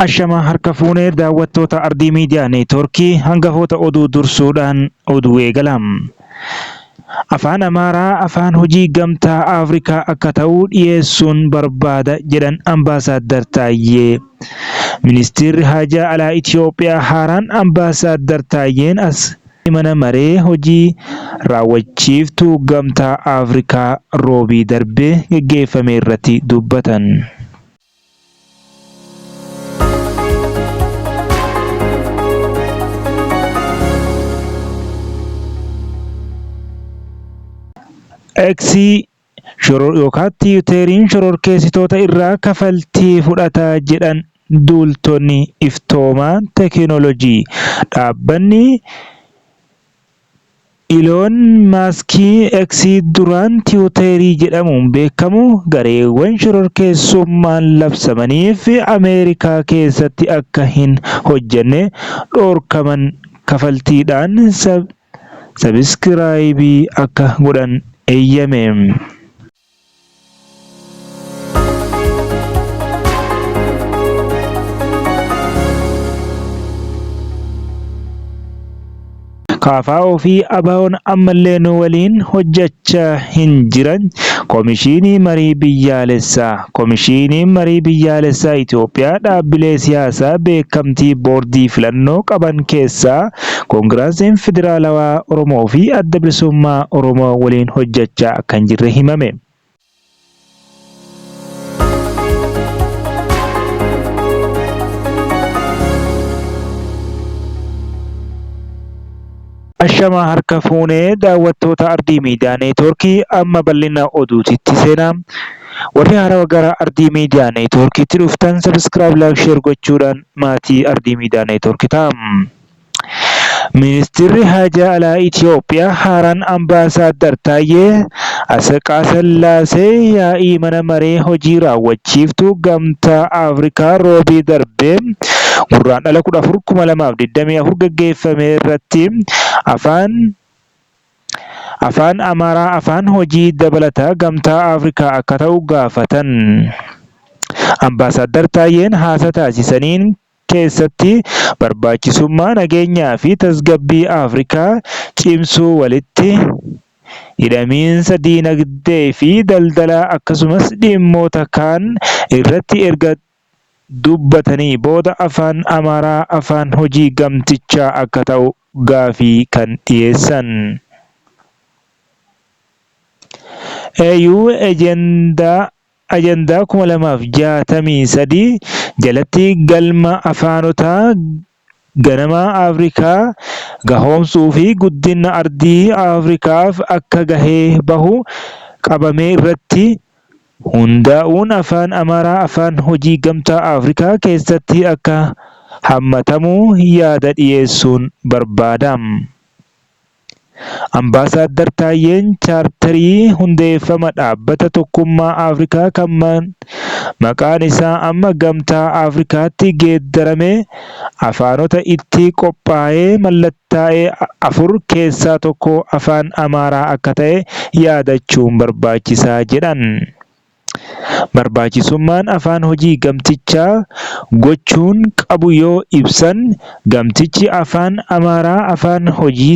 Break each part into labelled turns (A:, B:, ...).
A: Ashama harka fuunee daawwattoota Ardii Miidiyaa Neetwoorkii hangafoota oduu dursuudhaan oduu eegala. Afaan Amaaraa afaan hojii Gamtaa Afrikaa akka ta'u dhiyeessuun barbaada jedhan Ambaasaaddar Taayyee. Ministiirri Haajaa Alaa Itiyoophiyaa haaraan Ambaasaaddar Taayyeen as mana maree hojii raawwachiiftuu Gamtaa Afrikaa Roobii darbe geggeeffame irratti dubbatan. X yookaan Tiwuteeriin shororkeessitoota irraa kafaltii fudhata jedhan duultonni iftoomaa teekinoolojii. Dhaabbanni Iloon Maaskii X duraan Tiwuteerii jedhamuun beekamu gareewwan shororkeessummaan labsamaniif Ameerikaa keessatti akka hin hojjenne dhorkaman kafaltiidhaan sabiskiraayibii akka godhan eeyyame. KFO fi ABOn ammallee nu waliin hojjechaa hin jiran. Komishinii Marii Biyyaalessaa Komishiniin Marii Biyyaalessaa Itoophiyaa dhaabbilee siyaasaa beekamtii boordii filannoo qaban keessaa Koongirasiin Federaalawaa Oromoo fi Adda Bilisummaa Oromoo waliin hojjechaa akka hin jirre himame. Ashama harka fuunee daawwattoota Ardii Miidiyaa Neetwoorkii amma bal'ina oduutitti seenaa. Warri haarawa gara Ardii Miidiyaa Neetwoorkiitti dhuftan sabiskiraayib, laayik, sheer gochuudhaan maatii Ardii Miidiyaa Neetwoorkii ta'a. Ministirri Haajaa Alaa Itiyoophiyaa haaraan Ambaasaaddar Taayyee Atsqaasillaasee yaa'ii mana maree hojii raawwachiiftuu Gamtaa Afrikaa Roobii darbe Gurraandhala 14, 2024 gaggeeffame irratti afaan Afaan Amaaraa afaan hojii dabalataa Gamtaa Afrikaa akka ta'u gaafatan. Ambaasaaddar Taayyeen haasaa taasisaniin keessatti barbaachisummaa nageenyaa fi tasgabbii Afrikaa cimsuu, walitti hidhamiinsa diinagdee fi daldalaa akkasumas dhimmoota kaan irratti erga dubbatanii booda Afaan Amaaraa afaan hojii gamtichaa akka ta'u gaafii kan dhiyeessan. AU Ejendaa Ajandaa 2063 jalatti galma afaanota ganamaa Afrikaa gahoomsuu fi guddina ardii Afrikaaf akka gahee bahu qabame irratti hundaa'uun Afaan Amaaraa afaan hojii Gamtaa Afrikaa keessatti akka hammatamu yaada dhiyeessuun barbaada. Ambaasaaddar Taayyeen chaartarii hundeeffama Dhaabbata Tokkummaa Afrikaa kan maqaan isaa amma Gamtaa Afrikaatti geeddarame afaanota itti qophaa'ee mallattaa'e afur keessaa tokko Afaan Amaaraa akka ta'e yaadachuun barbaachisaa jedhan. Barbaachisummaan afaan hojii gamtichaa gochuun qabu yoo ibsan, gamtichi Afaan Amaaraa afaan hojii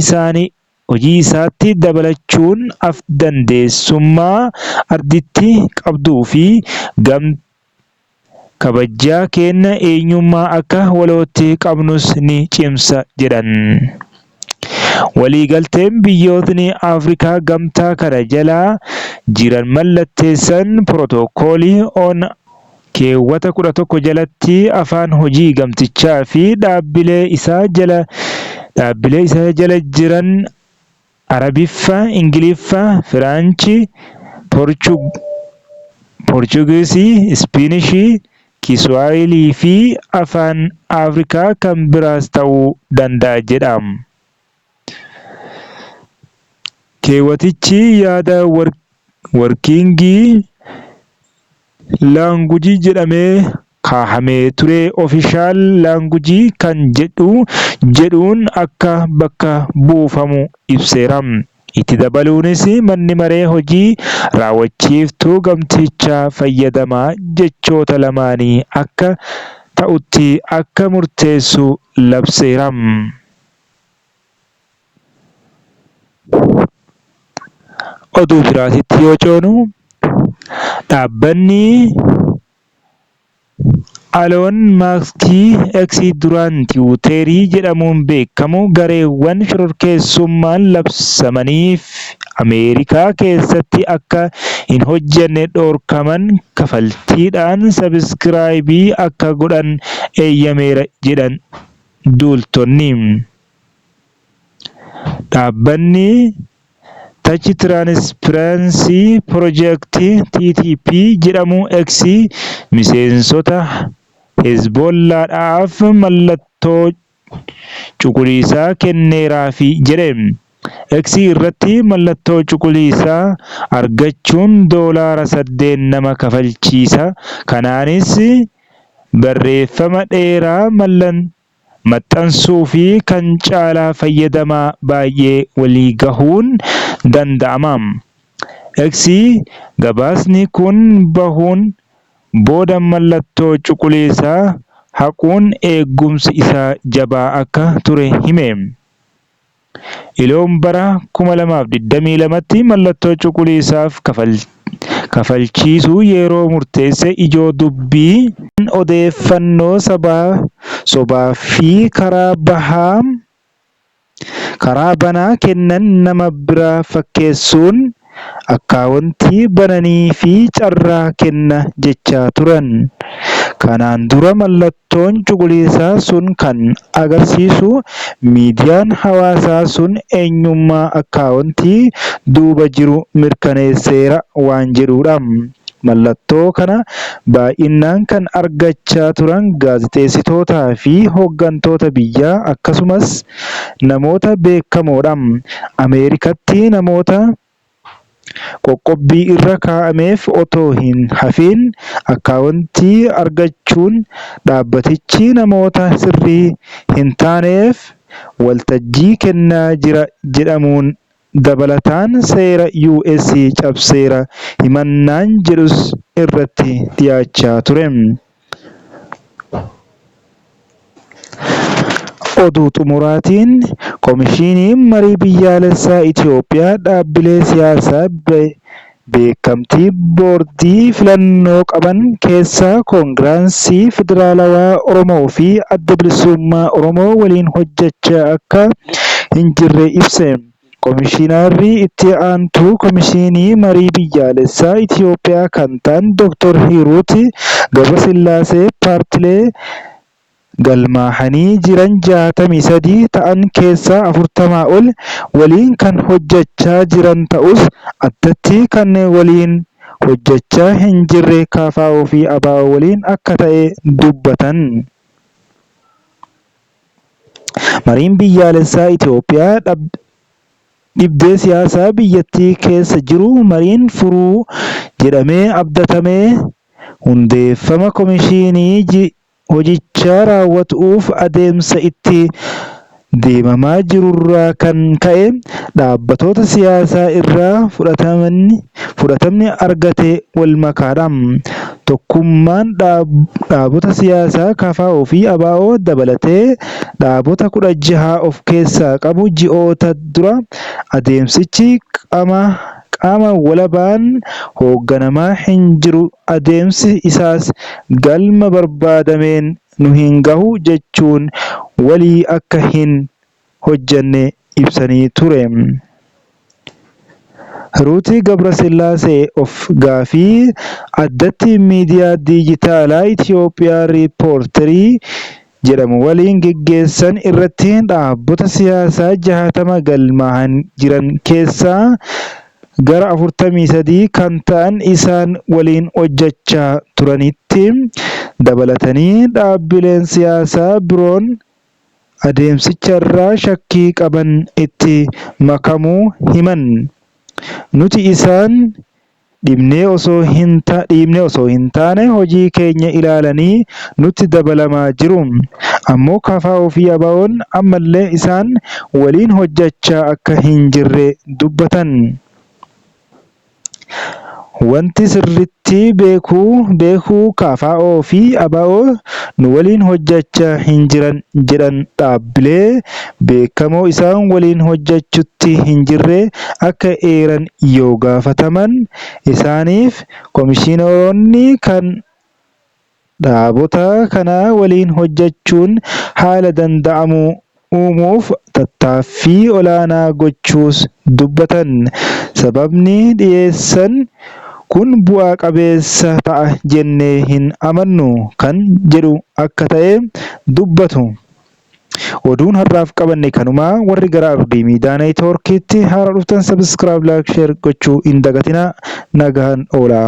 A: isaatti dabalachuun af-dandeessummaa arditti qabduu fi kabajjaa kenna eenyummaa akka walootti qabnus ni cimsa jedhan. Waliigalteen biyyootni Afrikaa gamtaa kana jala jiran mallatteessan Pirotookoolii on keewwata 11 jalatti afaan hojii gamtichaa fi dhaabbilee isaa jala dhaabbilee isa jala jiran Arabiffa, Ingiliffa, Firaanchi, Poorchugiisii, Ispiinishii, Kiswaahilii fi afaan Afrikaa kan biraas ta'uu danda'a jedha. Keewwatichi yaada workiingii laangujii jedhamee kaahamee ture ofishaal laangujii kan jedhu jedhuun akka bakka buufamu ibseera. Itti dabaluunis manni maree hojii raawwachiiftuu gamtichaa fayyadama jechoota lamaanii akka ta'utti akka murteessu labseera. Oduu biraatitti yoo ceenu, dhaabbanni Eloon Maaskii X duraan Tiwuuterii jedhamuun beekamu gareewwan shororkeessummaan labsamaniif Ameerikaa keessatti akka hin hojjenne dhorkaman kafaltiidhaan sabiskiraayibii akka godhan eeyyameera jedhan duultonni. Dhaabbanni Tech Transparency Project, TTP jedhamu X miseensota Hezbollaadhaaf mallattoo cuquliisaa kenneeraafi jedhe. X irratti mallattoo cuquliisaa argachuun $8 nama kafalchiisa. Kanaanis barreeffama dheeraa maxxansuu fi kan caalaa fayyadamaa baay'ee walii gahuun danda'ama. X gabaasni kun bahuun booda mallattoo cuquliisaa haquun eegumsi isaa jabaa akka ture hime. Eloon bara 2022tti mallattoo cuquliisaaf kafalchiisuu yeroo murteesse ijoo dubbii odeeffannoo sabaa sobaa fi karaa banaa kennan nama biraa fakkeessuun akkaawontii bananii fi carraa kenna jechaa turan. Kanaan dura mallattoon cuquliisaa sun kan agarsiisu miidiyaan hawaasaa sun eenyummaa akkaawontii duuba jiru mirkaneesseera waan jedhudha. Mallattoo kana baay'inaan kan argachaa turan gaazexeessitootaa fi hooggantoota biyyaa akkasumas namoota beekamoodha. Ameerikaatti namoota qoqqobbii irra kaa'ameef otoo hin hafiin akkaawontii argachuun dhaabbatichi namoota sirrii hin taaneef waltajjii kennaa jira jedhamuun dabalataan seera US cabseera himannaan jedhus irratti dhiyaachaa ture. Oduu xumuraatiin, Komishiiniin Marii Biyyaalessaa Itoophiyaa dhaabbilee siyaasaa beekamtii boordii filannoo qaban keessaa Koongiraansii Federaalawaa Oromoo fi Adda Bilisummaa Oromoo waliin hojjechaa akka hin jirre ibse. Komishiinarri itti aantuu Komishinii Marii Biyyaalessaa Itoophiyaa kan ta'an Dr. Hiruut Gabrasillaasee paartilee galmaahanii jiran 63 ta'an keessaa 40 ol waliin kan hojjechaa jiran ta'us, addatti kanneen waliin hojjechaa hin jirre KFO fi ABO waliin akka ta'e dubbatan. Mariin biyyaalessaa Itoophiyaa dhibdee siyaasaa biyyattii keessa jiru mariin furuu jedhamee abdatamee hundeeffama komishinii hojicha raawwatuuf adeemsa itti deemamaa jirurraa kan ka'e dhaabbatoota siyaasaa irraa fudhatamni argate wal makaadha. Tokkummaan dhaabota siyaasaa KFO fi ABO dabalatee dhaabota 16 of keessaa qabu ji'oota dura adeemsichi qaama walabaan hoogganamaa hin jiru, adeemsi isaas galma barbaadameen nu hin gahu jechuun walii akka hin hojjenne ibsanii ture. Ruutii Gabrasillaasee of gaafii addatti miidiyaa diijitaalaa Itoophiyaa Riippoorterii jedhamu waliin geggeessan irratti dhaabbota siyaasaa 60 galmaa'an jiran keessaa gara 43 kan ta'an isaan waliin hojjechaa turanitti dabalatanii dhaabbileen siyaasaa biroon adeemsicharraa shakkii qaban itti makamuu himan. Nuti isaan dhiibnee osoo hin taane hojii keenya ilaalanii nutti dabalamaa jiru. Ammoo KFO fi ABO'n ammallee isaan waliin hojjechaa akka hin jirre dubbatan. Wanti sirriitti sirriitti beekuu KFO fi ABO nu waliin hojjechaa hin jiran jedhan dhaabbilee beekamoo isaan waliin hojjechuutti hin jirre akka eeran yoo gaafataman isaaniif komishiinaroonni kan dhaabota kana waliin hojjechuun haala danda'amu uumuuf tattaaffii olaanaa gochuus dubbatan. Sababni dhiyeessan kun bu'aa qabeessa ta'a jennee hin amannu kan jedhu akka ta'e dubbatu. Oduun har'aaf qabanne kanumaa warri gara Ardii Miidiyaa Neetwoorkiitti haara dhuftan subscribe, like, share gochuu hin dagatinaa. Nagaan oolaa.